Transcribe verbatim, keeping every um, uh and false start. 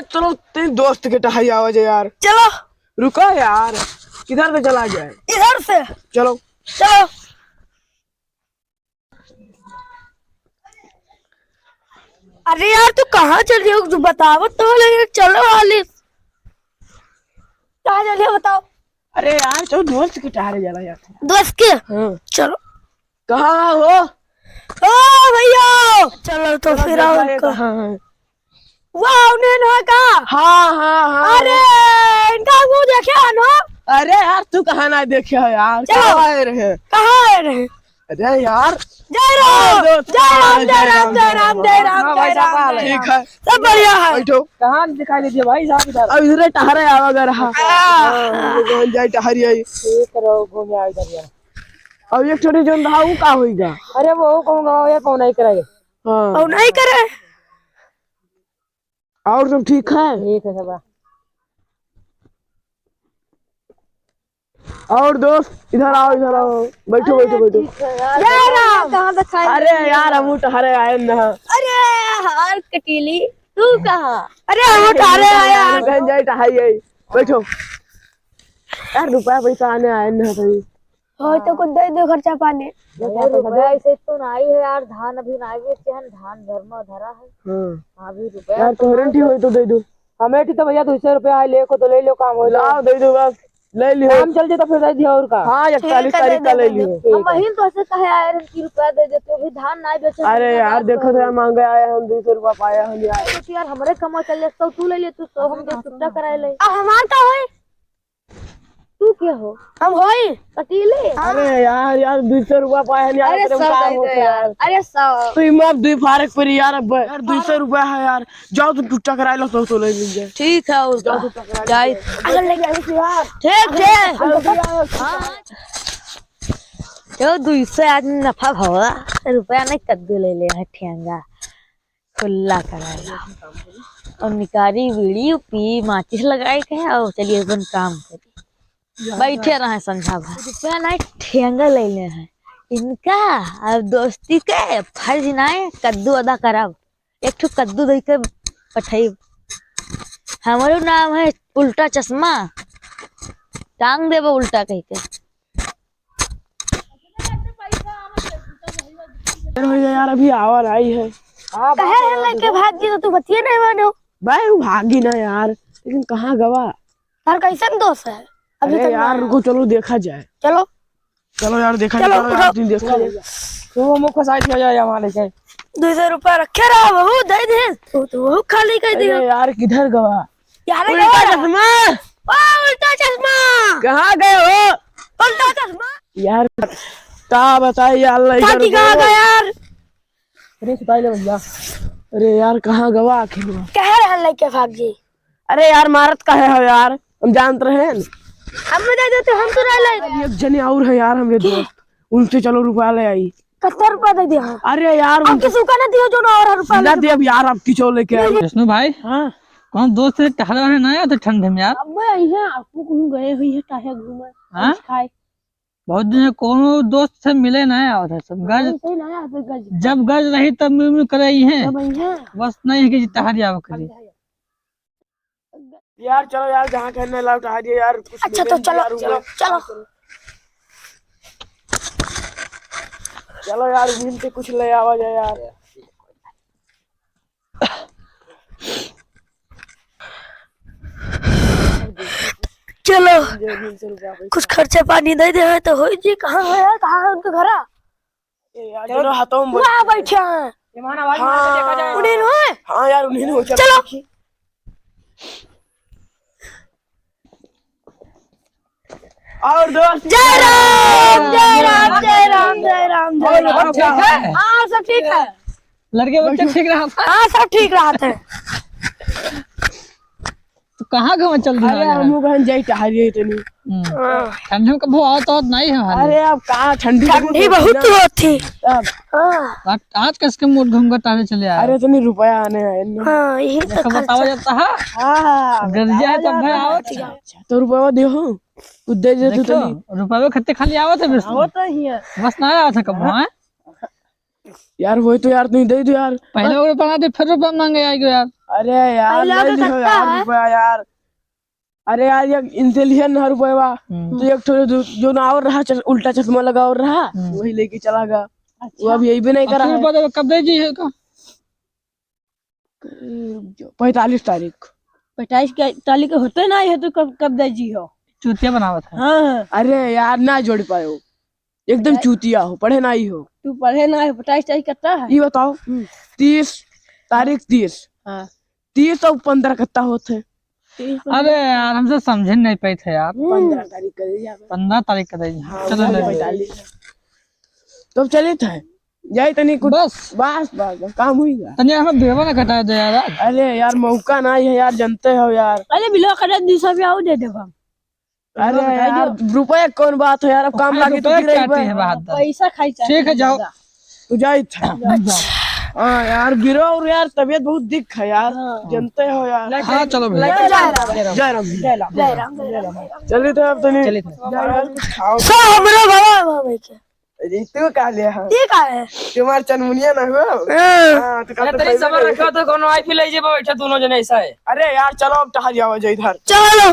चलो, तीन दोस्त के टहरी आवा जाए यार। चलो। रुको यार, किधर से चला जाए? इधर से। चलो। चलो। अरे यार, तू कहाँ चल रही हो? तू बतावत तो हो, लेकिन चलो हाली। कहाँ चल रही हो बताओ? अरे यार, चलो दोस्त के टहरे चला जाता है। दोस्त के? हाँ। चलो। कहाँ हो? ओ भैया, चलो तो चलो फिर आओ देखा इनका। कहाँ है। वाह, उन्हें ना का? हाँ, हाँ, हाँ। अरे, इनका मुँह देखे हो ना? अरे यार, तू कहाँ ना देखे हो यार? चलो। कहाँ आए रहे? कहाँ आए रहे? अरे यार। जय राम, अरे दोस्त, जय राम, जय राम, जय राम, जय राम, हाँ, जय राम, जय राम। ठीक है। सब बढ़िया है। बैठो। कहाँ दिखाई दे दिया भाई साहब इधर? अब इधरे टहरे आवा अगर, हाँ। हाँ। हम लोग जाए टहरी आई। ठीक है, रहो, घूमे आओ इधर यार। अब एक छोटे जोन रहा, वो का होइगा? अरे वो कहूँगा, ये कौन नहीं करे? हाँ। कौन नहीं करे? और सब ठीक है? ठीक है सब। और दोस्त, इधर आओ, इधर आओ, बैठो, बैठो, बैठो। ठीक है यार। जय राम। कहाँ दिखाई अरे दे यार, रहा? हम उठ हरे आए ना। अरे यार, कटीली, तू कहाँ? अरे, हम उठ हरे आए यार। बहन जाए, टहाई आई, बैठो। यार, रुपया पैसा आने आए ना भाई। हो तो कुछ दे दो खर्चा पानी। भैया, रुपया ऐसे तो नहीं है यार, धान अभी नहीं बेचे हैं, धान घर में धरा है। हाँ। अभी रुपया यार, तो तोहरे नहीं ठीक होई तो दे दो। हमें ठीक तो भैया, दो सौ रुपया है, ले को तो ले लो, काम हो जाए। लाओ, दे दो बस, ले लियो। काम चल जाए तो फिर दे दियो और का। हाँ, इकतालीस तारीख का ले लियो। हम वहीं तो ऐसे कहे आए रहे कि रुपया दे दे, तो अभी धान नहीं बेचे हैं, अरे यार, देखो तो यार, महंगे आए हैं, दो सौ रुपया पाया हम यार। अरे तो यार, हमरे कमा चल जाए, सौ तू ले ले, तू सौ हम दे, चुट्टा कराए ले। अब हमार का होई? तू के हो? हम होई। कटीले? अरे यार, यार, दो सौ रुपया पाए हैं यार, अरे एकरे में सौ का दे होत दे है यार। यार? अरे सौ। तो इमा अब दो फारक पर यार, अब यार, दो सौ रुपया है यार, जाओ तुम चुट्टा कराए लो, सौ तो ले लीजिए। ठीक है, उसका जाओ चुट्टा कराए लो। जाए। अगर ले जाओ यार। ठीक है। अरे यार। हाँ। यो, दो सौ आज नफा भवा, रुपया नहीं, कद्दू ले ले है ठेंगा। खुल्ला कराला। और निकारी बीड़ी पी, माचिस लगाए के है और चलिए अपन काम करी। बैठे रहे संझा भर। रुपया नहीं, ठेंगा ले ले हैं। इनका और दोस्ती के फर्ज नहीं, कद्दू अदा करब। एक ठो कद्दू दे के पठाई। हमारो नाम है उल्टा चश्मा, टांग देबो उल्टा कह के। अरे भैया यार, अभी आवा आई है। हाँ, कहे बात है, लेके भाग गई तो तू बतिये नहीं मानो। भाई, वो भागी ना यार, लेकिन कहाँ गवा? यार, कैसन दोस्त है? अभी अरे तक यार, ना रुको, चलो देखा जाए। चलो। चलो यार, देखा चलो, जाए, चलो उठो। यार, तुम देखा जाए। तू मुँह फंसाई दिया जाए हमारे के। दो सौ रुपया रखे रहा, वो दे दे। तू तो वो खाली कर दिया। अरे यार, किधर गवा? यार, उल्टा गया। चश्मा। ओ, उल्टा चश्मा। कहाँ गए हो? उल्टा चश्मा। यार, का बताई यार, लइका थाकी रुको। कहाँ गया यार? अरे, सुताई ले भैया। अरे यार, कहाँ गवा आखिर वो? कह रहे हैं लइके भाग जी। अरे यार, मारत काहे हो यार? हम जानत रहे हैं। हम दे देते, हम तो रह ले। अरे, एक जने और है यार, हमरे दोस्त। उनसे चलो रुपया ले आई। कितना रुपया दे दिया? अरे यार, आप उन- किसी का ना दियो जो ना और रुपया ना दे। दे अब यार, आप किचो लेके आई। विष्णु भाई, हाँ। कौन दोस्त से टहरा है ना यार, तो ठंड में यार। अब मैं यहाँ आपको कहूँ गए हुई है, काहे घूमे, हाँ? कुछ खाए। बहुत दिन से कोनो दोस्त से मिले ना आवत है, सब गज, नहीं, सही ना आवत है, गज। जब गज रही तब मिल मिल करे ही हैं। तब ही हैं। बस नहीं है कि टहरी आवे करी। यार चलो यार, जहाँ कहने लाओ टहरिए यार, कुछ अच्छा, मिले तो नहीं चलो, यार, चलो, हुए। चलो। चलो यार, मिल के कुछ ले आवा जाए यार। चलो, कुछ खर्चा पानी दे दे है तो हो जी। कहाँ है यार, कहाँ है उनका घरा? ए यार, चलो। जो हाथों में वहाँ बैठे हैं। ये माना आवाज मार के देखा जाए। उन्हीं नु है? हाँ यार, उन्हीं नु है, चलो। चलो। और दोस्त जय राम, जय राम, जय राम, जय राम, जय और राम। सब ठीक है? हाँ, सब ठीक है। लड़के बच्चे ठीक रहा था? हाँ, सब ठीक रहा था। तो कहाँ घूमे चल दिया अरे, आज? हमहू बहन जाई टहरिए तनी। हम्म। हाँ। ठंडी में कबो आवत आवत नहीं है हाल। अरे, अब का ठंडी ठंडी बहुत बहुत होत थी। अब। हाँ। आज, आज कस के मूड घूम के टहरे चले आए। अरे, तनी रुपया आने आए न। हाँ, यही तो देखो, बतावा खर्चा। जाता है। हाँ, हाँ, गरजिया है बतावा तब भाई जाता है। आवत है। अच्छा, तो रुपया दे हो। कुछ दे दे तू देखो, तनी। रुपया खत्ते खाली आवत है बस। आवत ही है। बस ना आवत है कबो, हाँ। हैं? यार, वही तो यार, तू दे दो यार। पहले वो रुपया ना दे, फिर रुपया मांगे आएगा यार। अरे यार, पहला ले के लिहो कितना यार है? रुपया यार। अरे यार, एक इनसे लिहन ना रुपया। हम्म। तो एक ठो जो, जो ना और रहा, चश-, उल्टा चश्मा लगा और रहा, हम्म। वही लेके चला गया। अच्छा। वो अभी यही भी नहीं करा है। रुपया तो कब दे जी है का? पैंतालीस तारीख। पैंतालीस के तारीख के होते ना है, तो कब, कब दे जी हो? चूतिया बनावत है। हाँ, हाँ। अरे यार, ना जोड़ पायो। एकदम चूतिया हो, पढ़े ना ही हो। तू पढ़े ना है, पैंतालीस तारीख कितना है? ये बताओ, हम्म। तीस, तारीख तीस। हाँ। तीस और पन्द्रह कितना होत है? तीस, पन्द्रह। अरे यार, हमसे समझे नहीं पाए थे यार। हम्म। पन्द्रह तारीख कर दीजिए आप। पन्द्रह तारीख कर दीजिए। हाँ, चलो, ले लो। पैंतालीस। तो अब चलित है, जाई तनी कुछ। बस। बस, बस, बस, काम हुई गया। तनी हमें बेवा ना कटा दे यार। अरे यार, मौका ना है यार, जानते हो यार। अरे बिलवा कटा दी, सब यार दे देब हम। अरे यार, रुपया कौन बात है यार, अब काम लागी तो रुपया फिर क्या एक बार। है बात? पैसा खाई चाहिए। ठीक है, जाओ। तू जाई था। अच्छा। हाँ यार, गिरो और यार, तबीयत बहुत दिख है यार, हाँ। जानते हो यार। हाँ, चलो भैया। जय राम। जय राम। जय राम। चलित है अब तनी। चलित है। जय राम। खाओ। सब हमरे बाबा, बाबा के। अरे, तू का ले है? ये का है? तुम्हार चनमुनिया ना हो? हाँ। हाँ, तो अरे, कल तो तनी पहले सबर रखो तो कोनो आई पी ले जे बैठे दोनों जने ऐसा है। अरे यार, चलो अब टहल जाओ जो इधर। चलो।